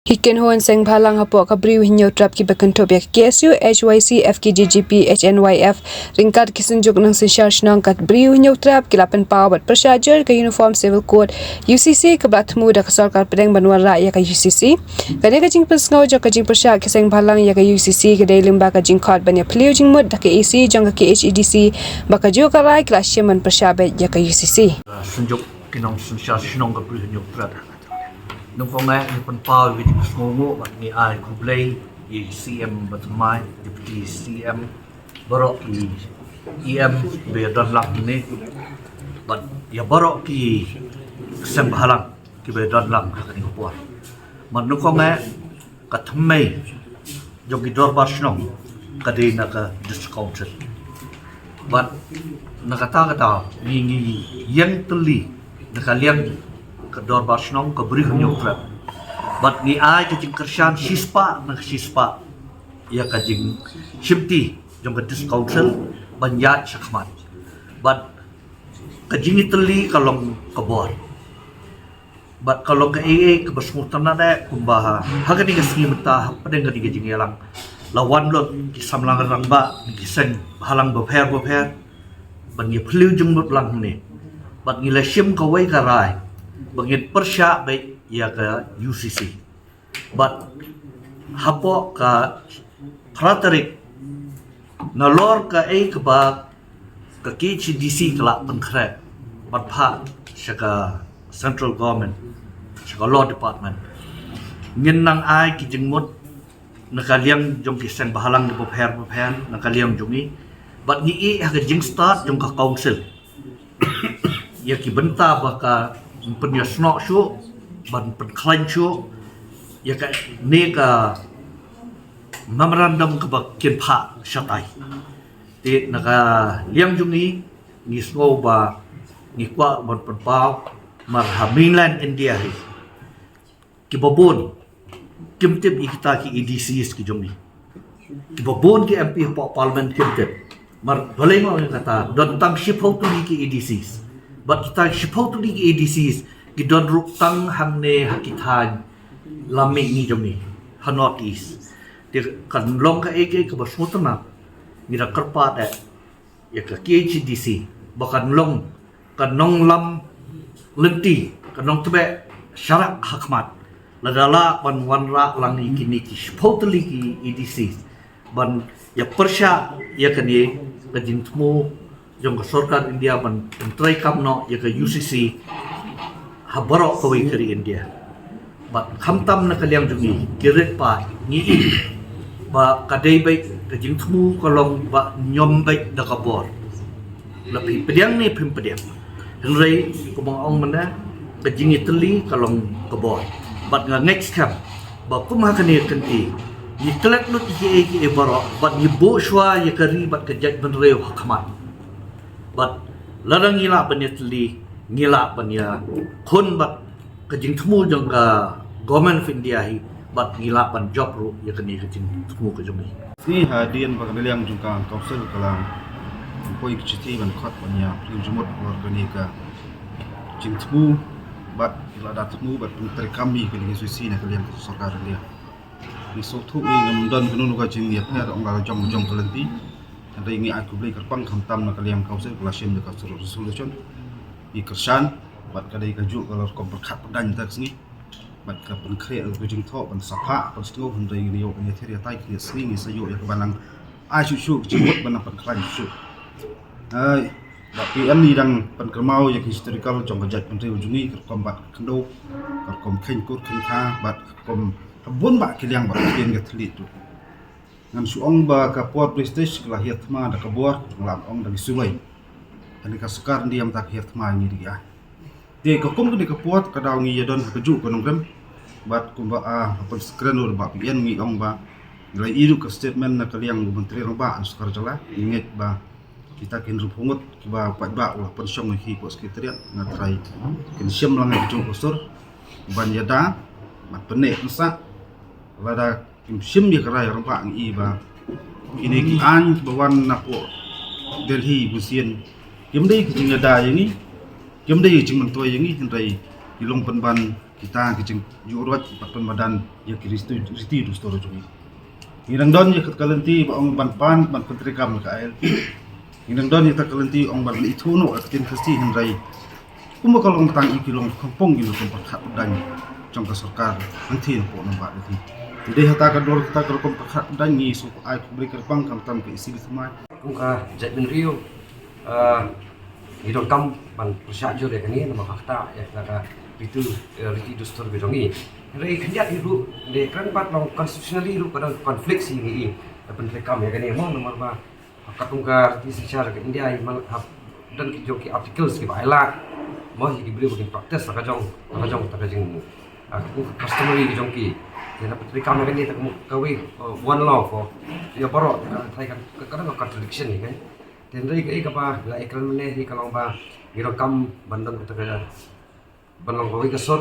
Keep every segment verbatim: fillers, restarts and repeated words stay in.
Ki kynhun seng bhalang hapoh ka Bri u Hynñiewtrep kiba kynthup ïa ka K S U, H Y C, F K J G P, H N Y F ryngkat ki synjuk nongsynshar shnong ka Bri u Hynñiewtrep ki la pynpaw bad pyrshah jur ka Uniform Civil Code, U C C, kaba la thmu da ka sorkar pdeng ban wanrah ïa ka U C C. Kane ka jingpynsngew jong ka jingpyrshah ki seng bhalang ïa ka U C C ka dei lyngba ka jingkhot ban ïaphylliew jingmut da ka E C jong ka K H A D C, ba kajuh ka rai ki la shim ban pyrshah beit ïa ka U C C. Synjuk ki nongsynshar shnong ka Bri u Hynñiewtrep. Nyngkong eh ngi pynpaw ïa ka jingsngewnguh bad ngi ai khublei ïa i C M bathymmai, Deputy C M, baroh ki E M ba ïadon lang hangne, bad ïa baroh ki seng bhalang kiba ïadon lang ha kane ka por. Bad nyngkong eh ka thymmei jong ki dorbar shnong ka dei na ka District Council. Bad na kata kata ngi, ngi ïeng tylli na ka liang ka dorbar shnong ka Bri u Hynñiewtrep. Bad ngi ai ka jingkyrshan shispah na ka shispah ïa ka jingshimti jong ka District Council ban ïaid shakhmat. Bad ka jingïatylli ka long ka bor. Bad ka long kaei kaei kaba sngewtynnat eh kumba ha kane ka sngi mynta hapdeng kane ka jingïalang la wan lut ki samla rangbah na ki seng bhalang bapher bapher ban ïaphylliew jingmut lang hangne. Bad ngi la shim kawei ka rai ba ngin pyrshah beit ïa ka U C C. Bad hapoh ka phra tarik nalor kaei kaba ka K H A D C ka la pynkhreh bad phah sha ka Central Government, sha ka Law Department, ngin nang ai ki jingmut na ka liang jong ki seng bhalang bapher bapher na ka liang jong ngi. Bad ngi ïeh ha ka jingstad jong ka Council ïa ki bynta ba kan pynïasnoh shuh, ban pynkhlaiñ shuh ïa kane ka memorandum kaba kin phah shatai. Te na ka liang jong ngi, ngi sngew ba ngi kwah ban pynpaw namar ha mainland India hi kiba bun kim tip ïa kita ki A D Cs ki jong ngi. Kiba bun ki M P hapoh Parliament kim tip. Namar balei nga ong ïa kata, don tang shiphew tylli ki A D Cs. Bad kita shiphew tylli ki A D Cs ki don ruh tang hangne ha ki thaiñ lam mihngi jong ngi ha North East. Te kan long kaei kaei kaba sngewtynnat. Ngi da kyrpad eh ïa ka K H A D C ba kan long ka nonglam lynti, ka nongtbeh sharak ha khmat. Lada lah ban wanrah lang ïa kine ki shiphew tylli ki A D Cs ban ïa pyrshah ïa kane ka jingthmu jong ka sorkar India ban pyntreikam noh ïa ka U C C ha baroh kawei ka ri India. Bad khamtam na ka liang jong ngi ki rit paid ngi ïohi ba ka dei beit ka jingthmu ka long ba ñiom beit da ka bor. La phi pdiang ne phim pdiang, hynrei kumba nga ong mynne, ka jingïatylli ka long ka bor. Bad nga ngeit skhem ba kum ha kane ka kynti ngi klet lut ïa kiei kiei baroh bad ngi buh shuwa ïa ka ri bad ka jaitbynriew ha khmat. Bad lada ngi lah ban ïatylli, ngi lah ban ïakhun bad ka jingthmu jong ka Government of India hi, bad ngi lah ban jop ruh ïa kane ka jingthmu ka jong ngi. Sngi hadien ba ka liang jong ka Council ka la poi ka shithi ban khot ban ïaphylliew jingmut halor kane ka jingthmu bad la da thmu bad pyntreikam ïa kane ka U C C na ka liang ka sorkar India. Ngi sngewthuh ngi ngam don kano kano ka jingïapher ong la jong jong ka lynti. Hynrei ngi ai khublei kyrpang khamtam na ka liang Council ka la shim ïa ka resolution. Ngi kyrshan bad ka dei kajuh ka la rukom pyrkhat pyndaiñ ta ka sngi. Bad ka pynkhreh ka jingthoh ban sa phah ban sngewthuh hynrei ngi ïoh ka ïather ïatai ka sngi ngi sa ïoh ïa ka ban nang ai shuh shuh ka jingmut ban nang pynkhlaiñ shuh. Ai, bad phi em ngi dang pynkynmaw ïa ka historical jong ka jaitbynriew jong ngi ka rukom bad ka khyndew, ka rukom kheiñ kur kheiñ kha bad ka rukom ha bun bah ki liang bad ka ktien ka thylliej ruh. Ngan shu ong ba ka por prestige ka la hiar thma da ka bor, nga la ong da ki suloi. Kane ka sorkar India mynta ka hiar thma ngi da ki ai. Te ka kum kane ka por ka daw ngi ïa don ha kajuh ka nongrim. Bad kumba ah, ha pynskren u da Bah P N ngi ong ba ngi la ïoh ka statement na ka liang u Myntri Rangbah sorkar jylla, ngi ngeit ba kita ki hynriewphew ngut kiba u paidbah u la pynshong ïa ki hapoh Secretariat, nga tharai kin shim lang ïa ka jong ka sur ban ïada ban pynneh pynsah. Lada kim shim ïa ka rai rangbah ngi i ba kine ki aiñ kiba wan na hapoh Delhi bunsien kim dei ka jingïada ïa ngi, kim dei ka jingmyntoi ïa ngi, hynrei Ki long pynban kita ki jingïuhroit bad pynmadan ïa ki riti, riti dustur jong ngi. Ngi dang don ïa ka lynti ba ong ban pan ban pyntreikam ïa ka I L P. Ngi dang don ïa ka lynti ong ban ithuh noh ïa ka ktien Khasi, hynrei kumba ka long tang ïa ki long khongpong ki rukom pyrkhat pyrdain jong ka sorkar hangthie hapoh nongbah lynti. Te dei hata ka dur kata ka rukom pyrkhat pyrdain ngi sngewbha ai khublei kyrpang khamtam ka E C B thymmai. Kum ka jaitbynriew, ah, ngi donkam ban pyrshah jur ïa kane namar ka ktah ïa ka riti, eh, riti dustur ka jong ngi. Hynrei khyndiat hi ruh, dei kren bad long constitutionally ruh ka don conflict sha ngi, eh, ban pyntreikam ïa kane mo namar ba katkum ka riti synshar ka India i man hap don ki jong ki articles kiba ai lad mo ïa ki briew ba kin practice la ka jong, la ka jong ta ka jing, ah, katkum ka customary ka jong ki. Ïa na pyntreikam ïa kane ta ka mut kawei, eh, one law for ïa baroh ta ka, ta ka, ka, ka contradiction ïa ka. Te hynrei kaei kaba la ïakren mynne hi ka long ba ngi donkam ban don kata ka, ban long kawei ka sur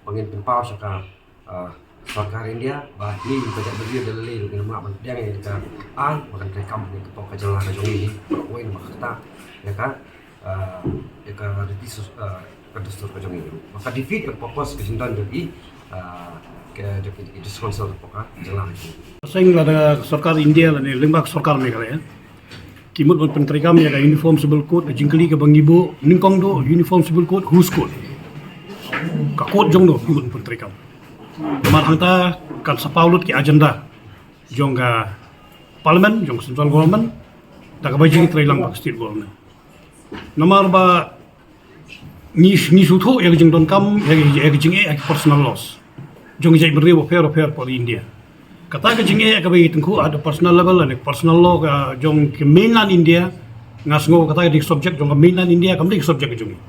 ba ngin pynpaw sha ka, ah, sorkar India ba ngi ka jaitbynriew da lei lei ruh ngim lah ban pdiang ïa ka aiñ ba kan treikam ïa ka pok ka jylla ka jong ngi hi. Kawei namar kata ïa ka, ah, ïa ka riti sus-, ah, ka dustur ka jong ngi ruh ba ka defeat ïa ka purpose ka jingdon jong ki, ah, ka jong ki, ki district council ka pok ka jylla ka jong ngi. Seng lada sorkar India lane lyngba ka sorkar Meghalaya ki mut ban pyntreikam ïa ka Uniform Civil Code, ka jingkylli kaba ngi buh nyngkong duh Uniform Civil Code, whose code? Ka code jong no ki mut ban pyntreikam? Namar hangta kan sa paw lut ki agenda jong ka Parliament, jong ka Central Government, da kaba jingtreilang bad ka State Government. Namar ba ngi, ngi sngewthuh ïa ka jingdonkam ïa ka, ïa ka jingeh ïa ka personal laws jong ki jaitbynriew bapher bapher hapoh India. Kata ka jingeh ïa kaba ïatyngkhuh at the personal level, at the personal law ka jong ka mainland India, nga sngew kata ka dei ka subject jong ka mainland India, kam dei ka subject ka jong ngi.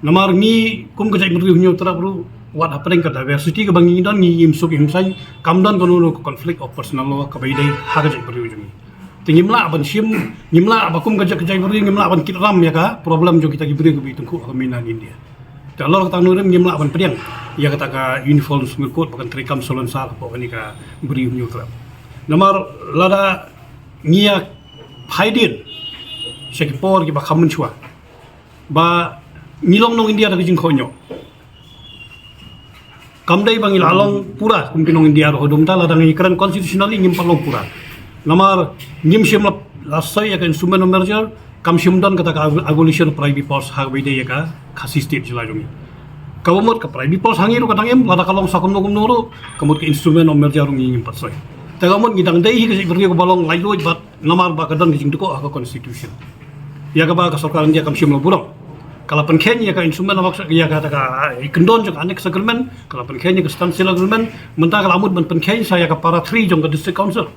Namar ngi kum ka jaitbynriew Hynñiewtrep ruh, wat hapdeng ka diversity kaba ngi don, ngi im suk im saiñ, kam don kano kano ka conflict of personal law kaba ïadei ha ka jaitbynriew jong ngi. Te ngim lah ban shim, ngim lah ba kum ka jait, ka jaitbynriew ngim lah ban kit ram ïa ka problem jong kita ki briew kiba ïatyngkhuh ha ka mainland India. Te halor kata ka nongrim ngim lah ban pdiang ïa kata ka Uniform Civil Code ba kan treikam salonsar hapoh kane ka bri Hynñiewtrep. Namar lada ngi ïa phaidien sha ki por kiba kham mynshuwa ba ngi long nong India da ka jingkohnguh. Kam dei ba ngi la long pura kum ki nong India ruh, haduh mynta lada ngi kren constitutionally ngim pat long pura. Namar ngim shym la, la soi ïa ka instrument of merger, kam shym don kata ka abolition of privy purse ha kaba ïadei ïa ka Khasi State jylla jong ngi. Kaba mut ka privy purse ha ngi ruh ka dang im, lada ka long sa kumno kumno ruh, ka mut ka instrument of merger ruh ngi ngim pat soi. Te ka mut ngi dang dei hi ka jaitbynriew kaba long laitluid bad namar ba ka don ka jingdukok ha ka constitution. Ïa kaba ka sorkar India kam shym la burom. Ka la pynkheiñ ïa ka instrument of action, ïa kata ka, ah, i kyndon jong ka Annex Agreement, ka la pynkheiñ ïa ka Standstill Agreement, mynta ka la mut ban pynkheiñ sa ïa ka para three jong ka District Council.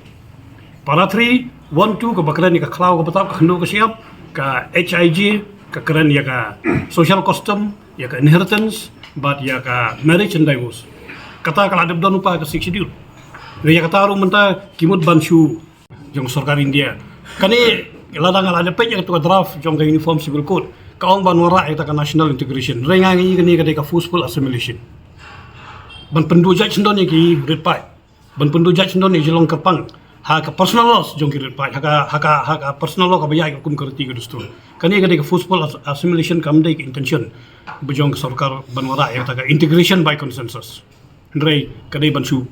Para three, one, two, kaba kren ïa ka khlaw ka btap, ka khyndew ka shyiap, ka H I J, ka kren ïa ka social custom, ïa ka inheritance, bad ïa ka marriage and divorce. Kata ka la dep don lypa ha ka Sixth Schedule. Ïa kata ruh mynta ki mut ban shu jong sorkar India. Kane lada nga la dep peit ïa katu ka draft jong ka Uniform Civil Code, ka ong ban wanrah ïa kata ka national integration. Hynrei nga ngi kane ka dei ka forceful assimilation. Ban pynduh jait sngewdon ïa ki rit paid. Ban pynduh jait sngewdon ïa ki jinglong kyrpang ha ka personal laws jong ki rit paid. Ha ka, ha ka, ha ka personal law kaba ïaid kum ka riti ka dustur. Kane ka dei ka forceful as-, assimilation, kam dei ka intention ba jong ka sorkar ban wanrah ïa kata ka integration by consensus. Hynrei ka dei ban shu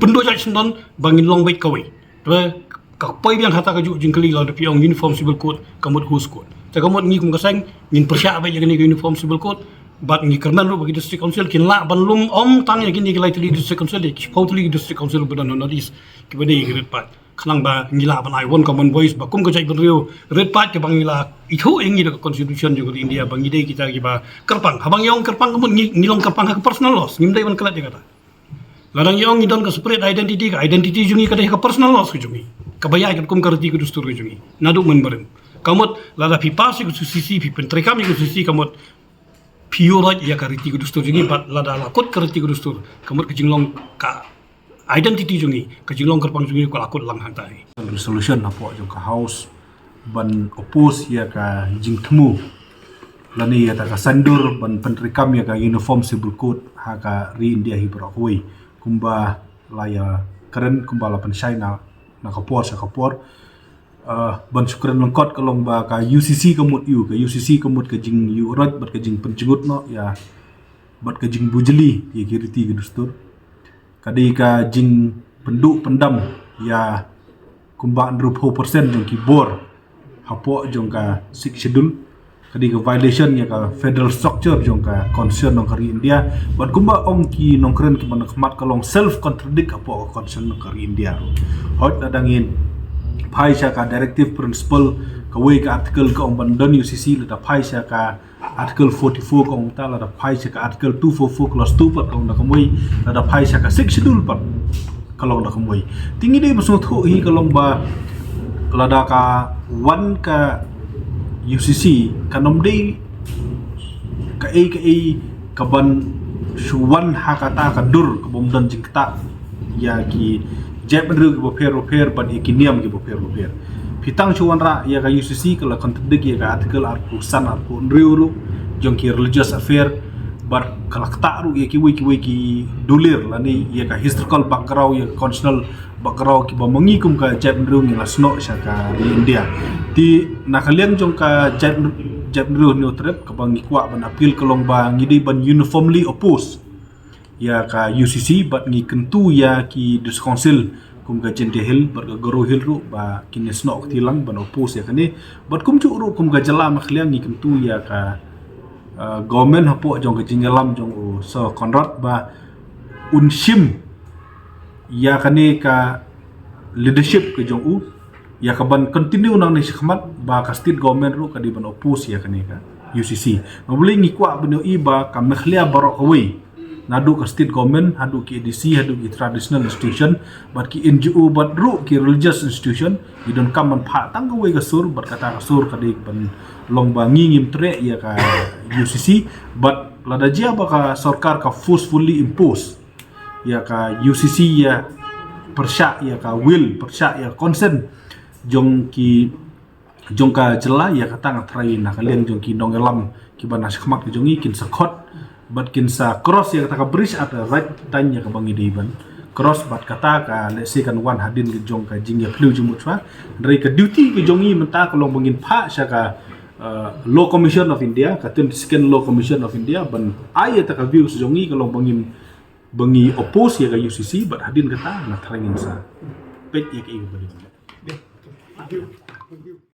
pynduh jait sngewdon ba ngin long beit kawei. Te ka poi biang hata kajuh jingkylli lada phi ong Uniform Civil Code, ka mut whose code? Te ka mut ngi kum ka seng ngin pyrshah beit ïa kane ka Uniform Civil Code, bad ngi kyrmen ruh ba ki District Council kin lah ban lum, ym tang ïa kine ki lai tylli ki District Council, ki shiphew tylli ki District Council ba don ha North East kiba dei ïa ki rit paid. Khnang ba ngi lah ban ai one common voice ba kum ka jaitbynriew rit paid kaba ngi la ithuh ïa ngi da ka Constitution jong ka India ba ngi dei kita kiba kyrpang. Haba ngi ong kyrpang ka mut ngi, ngi long kyrpang ha ka personal laws, ngim dei ban klet ïa kata. Lada ngi ong ngi don ka separate identity, ka identity jong ngi ka dei ha ka personal laws ka jong ngi, kaba ïaid katkum ka riti ka dustur ka jong ngi naduh mynbarim. Ka mut lada phi pass ïa ka constituency, phi pyntreikam ïa ka constituency, ka mut phi ïuhroit ïa ka riti ka dustur jong ngi, bad lada la kut ka riti ka dustur, ka mut ka jinglong ka identity jong ngi, ka jinglong kyrpang jong ngi ka la kut lang hangta hi. Resolution hapoh jong ka House ban oppose ïa ka jingthmu lane ïa kata ka saiñdur ban pyntreikam ïa ka Uniform Civil Code ha ka ri India hi baroh kawei. Kumba la ïakren, kumba la pynshai na, na ka por sha ka por. Ah, ban shu kren lyngkot ka long ba ka U C C ka mut ïu, ka U C C ka mut ka jingïuhroit bad ka jingpynjngut noh ïa bad ka jingbujli ïa ki riti ki dustur. Ka dei ka jingpynduh pyndam ïa kumba hynriewphew percent jong ki bor hapoh jong ka Sixth Schedule. Ka dei ka violation ïa ka federal structure jong ka constitution jong ka ri India. Bad kumba ong ki nongkren kiba na khmat, ka long self contradict hapoh ka constitution jong ka ri India. Hooid, lada ngin phai sha ka directive principle, kawei ka article ka ong ban don U C C, lada phai sha ka Article forty-four ka ong ta, lada phai sha ka Article two four four clause two pat ka long da kumwei, lada phai sha ka Sixth Schedule pat ka long da kumwei. Te ngi dei ba sngewthuh hi ka long ba lada ka wan ka U C C, kan ym dei kaei kaei kaban shu wan ha kata ka dur kabym don jingktah ïa ki jaitbynriew kiba pher ba pher bad ïa ki niam kiba pher ba pher. Phi tang shu wanrah ïa ka U C C, ka la contradict ïa ka Article arphew san, arphew hynriew ruh jong ki religious affair, bad ka la ktah ruh ïa kiwei kiwei ki dulir lane ïa ka historical background, ïa ka constitutional background kiba ma ngi kum ka jaitbynriew ngi la snoh sha ka ri India. Te na ka liang jong ka jait, jaitbynriew Hynñiewtrep, kaba ngi kwah ban appeal ka long ba ngi dei ban uniformly oppose ïa ka U C C, bad ngi kyntu ïa ki District Council kum ka Jaiñtia Hills bad ka Garo Hills ruh ba kin ïa snoh kti lang ban oppose ïa kane. Bad kumjuh ruh kum ka jylla Meghalaya ngi kyntu ïa ka, uh, government hapoh jong ka jingïalam jong u Sir Conrad ba un shim ïa kane ka leadership ka jong u, ïa kaban continue nangne shakhmat, ba ka state government ruh ka dei ban oppose ïa kane ka U C C. Namar balei? Ngi kwah ban ïohi ba ka Meghalaya baroh kawei, naduh ka state government haduh ki A D C haduh ki traditional institution bad ki N G O bad ruh ki religious institution, ngi donkam ban phah tang kawei ka sur, bad kata ka sur ka dei ban long ba ngi ngim treh ïa ka U C C. Bad lada jia ba ka sorkar ka forcefully impose ïa ka U C C, ïa pyrshah ïa ka will, pyrshah ïa ka consent jong ki, jong ka jylla, ïa kata nga tharai na ka liang jong ki nongïalam kiba na shakhmat ka jong ngi kin sa khot bad kin sa cross ïa kata ka bridge at the right time, ïa kaba ngi dei ban cross. Bad kata ka, let's say, kan wan hadien ka jong ka jingïaphylliew jingmut shuwa. Hynrei ka duty ka jong ngi mynta ka long ba ngin phah sha ka, uh, Law Commission of India, ka twenty-second Law Commission of India, ban ai ïa kata ka views jong ngi, ka long ba ngin, ba ngi oppose ïa ka U C C, bad hadien kata nga tharai ngin sa peit ïa kaei kaba dei.